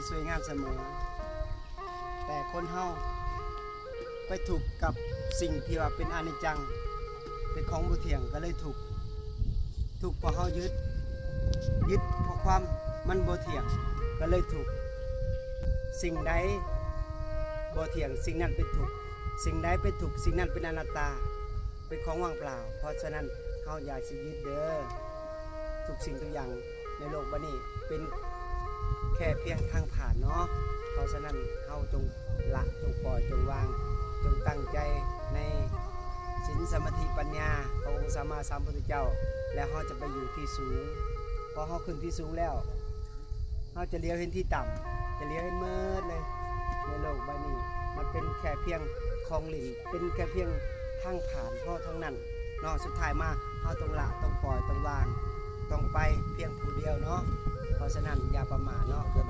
ສວຍງາມສະເໝີ ແຕ່ຄົນເຮົາໄປທຸກກັບສິ່ງທີ່ວ່າເປັນອະນິດຈັງ ເປັນຂອງບໍ່ທ່ຽງ ກໍເລີຍທຸກ. ທຸກເພາະເຮົາຍຶດ, ຍຶດເພາະຄວາມມັນບໍ່ທ່ຽງ ກໍເລີຍທຸກ. ສິ່ງໃດບໍ່ທ່ຽງ ສິ່ງນັ້ນເປັນທຸກ, ສິ່ງໃດເປັນທຸກ ສິ່ງນັ້ນເປັນອະນັດຕາ ເປັນຂອງວ່າງເປົ່າ. ເພາະສະນັ້ນເຮົາຢ່າຊິຍຶດເດີ. ທຸກສິ່ງທຸກຢ່າງໃນໂລກໃບນີ້ເປັນແຄ່ພຽງທາງຜ່ານເນາະ. ເພາະສະນັ້ນເຮົາຈົ່ງລະ, ຈົ່ງປ່ອຍ, ຈົ່ງວາງ, ຈົ່ງຕັ້ງໃຈໃນສິນ, ສະມາທິ, ປັນຍາຂອງອົງສຳມາສຳພຸດທະເຈົ້າ ແລ້ວເຮົາຈະໄປຢູ່ທີ່ສູງ. ພໍເຮົາຂຶ້ນທີ່ສູງແລ້ວ ເຮົາຈະຫຼຽວເຫັນທີ່ຕ່ຳ, ຈະຫຼຽວເຫັນໝົດເລີຍໃນໂລກໃບນີ້. ມັນເປັນແຄ່ພຽງຂອງຫຼິ້ນ, ເປັນແຄ່ພຽງທາງຜ່ານເຮົາເທົ່ານັ້ນເນາະ. ສຸດທ້າຍມາເຮົາຕ້ອງລະ, ຕ້ອງປ່ອຍ, ຕ້ອງວາງ, ຕ້ອງໄປພຽງຜູ້ດຽວເນາະ. ເພາະສະນັ້ນຢ່າປະໝາດເນາະ, ເກີດ